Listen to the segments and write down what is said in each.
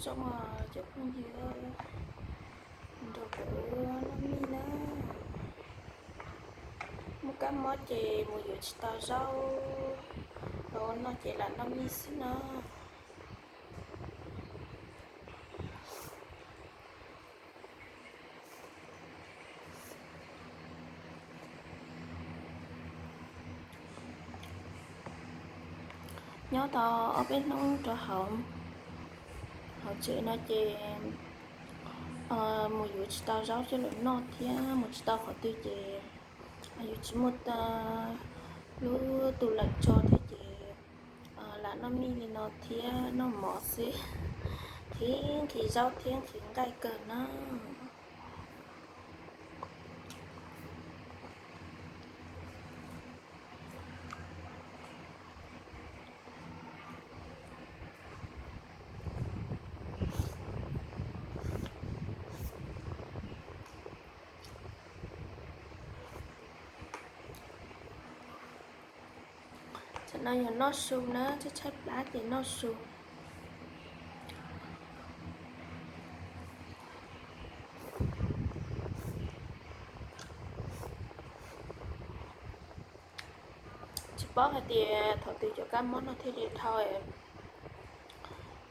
Zoo os cov phooj ywg, nrog kuv noj mij na. Muaj kab mob ces mus yuav tsis tau zaub los ua noj ces lam noj mij xwb na. Nyob tau ob peb hnub rau hauv, hauv tsev no ces mus yuav tsis tau zaub coj los noj thiab mus tsis tau qhov twg ces yus tsis muaj lub tus leem tso thiab ces lam noj mij li no thiab noj mov xwb, thiab nqhis zaub thiab nqhis nqaij kawg na. Tam no yog noj su na, tshaib tshaib plab ces noj su. Tsis paub hais tias thaum twg cov kab mob no thiaj li dhau,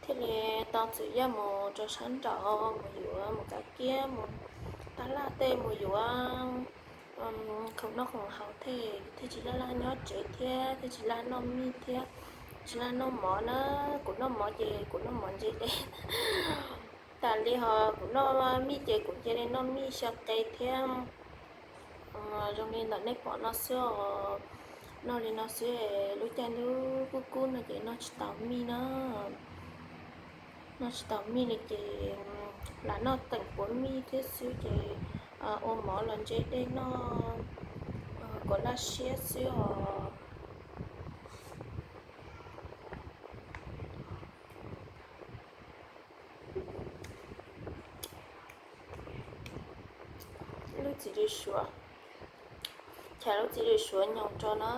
thiaj li tau txwm yaj mus rau sab nraud mus yuav mus kav kiab mus tab laj tej mus yuav khoom noj khoom haus thiaj, thiaj tsis laj laj nyob tsev thiab thiaj tsis laj noj mij thiab, tsis laj noj mov na. Kuv noj mov ces kuv noj mov ntse deb tas li, ho kuv noj mij ces kuv cia li noj mij xyaw qe thiab. Zoo li ntawm nej pom no xwb os, noj li no xwb, lub caij ntuj kub kub no ces noj tsis tau mij na. Noj tsis tau mij li ces lam noj teem puav mij thiab xwb ces ua mov los ntse dej noj kom laj siab xwb os. Lub txiv lws suav, chais lub txiv lws suav nyoos rau na.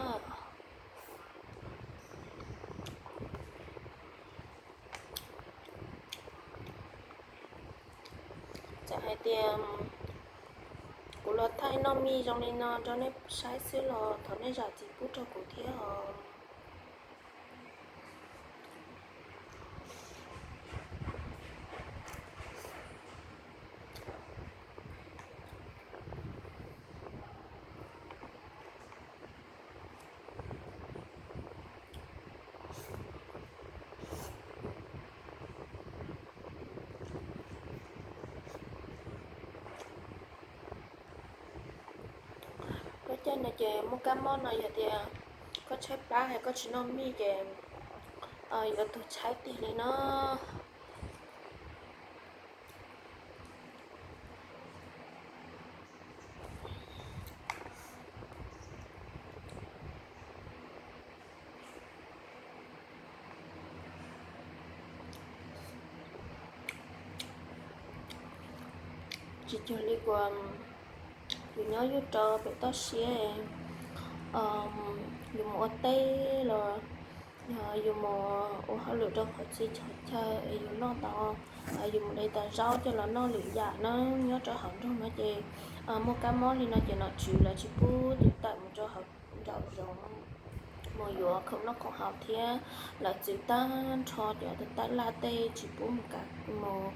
Txawm hais tias kuv los thaij noj mij zoo li no rau nej saib xwb los thov nej zam txim pub rau kuv thiab os. Lub caij no ces muaj kab mob no yog tias koj tshaib plab hais koj tsis noj mij ces yuav tuag tshaib tiag li no. Tsis cuag li kuas yus nyob yus rau pem toj siab, yus mus ua teb los yog yus mus ua hauj lwm rau qhov txhia qhov chaw es yus noj tau, yus mus de tau zaub coj los noj lwm yam na. Nyob rau hauv nroog no ces muaj kab mob li no ces nom tswv lawv tsis pub tus tawm mus rau hauv nraum zoov mus yuav khoom noj khoom haus thiab lawv txwv tag nrho cov tab laj tej tsis pub mus kav mus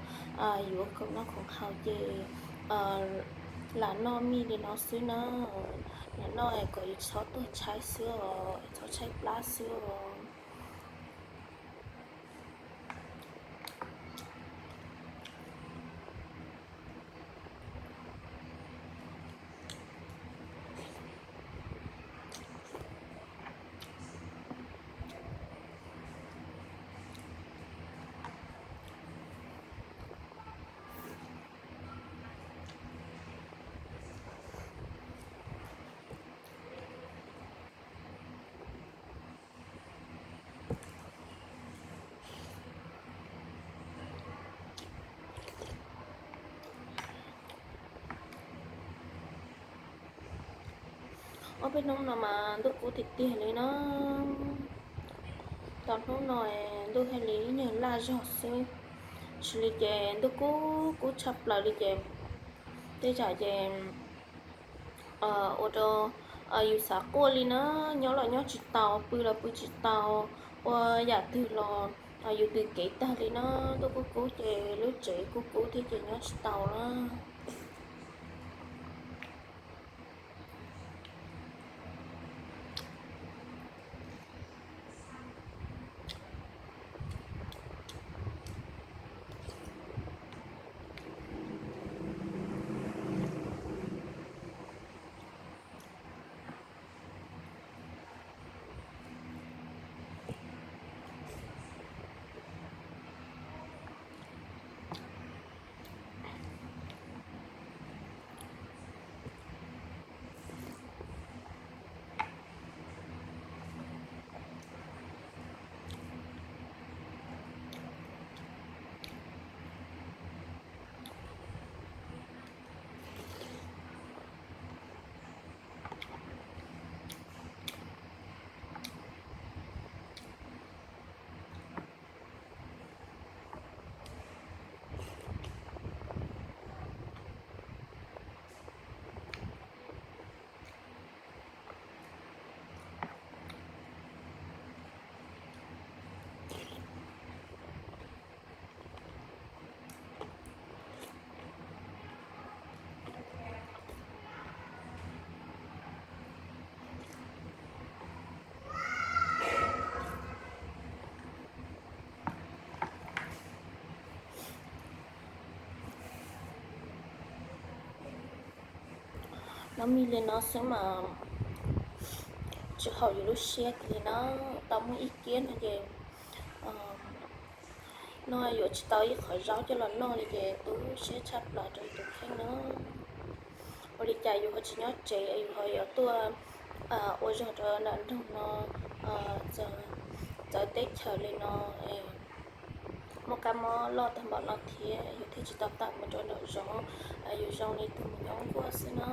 yuav khoom noj khoom haus ces lam noj mij li no xwb na. Lam noj kom yus txhob tuag tshaib xwb os, txhob tshaib plab xwb os. Ob peb hnub no mas ntuj kub tiag tiag li no. Tau hnub no ntuj thiaj li ib nyuag laj zog xwb. Xws li ces ntuj kub kub tshaj plaws li ces tej zaum ces ua rau yus xav quaj li na, nyob los nyob tsis tau, pw los pw tsis tau, ua yam twg los yus tws kev tag li na. Ntuj kub kub ces lub tsev kub kub thiab ces nyob tsis tau na. Noj mis li no xwb mas tsis haum yus lub siab kiag li na. Tau muaj ib kiab no ces noj yuav tsis tau ib qhov zaub coj los noj li ces tu siab tshaj plaws rau yus tus kheej na. Ua li cas yus ho tsis nyob tsev, yus ho yuav tuaj ua zog rau nram nroog no, txawv teb chaws li no, muaj kab mob loj tag npaum no thiab yus thiaj tsis tau tawm mus rau nraum zoov, yus zoo li tus mus nyob nkuaj xwb no.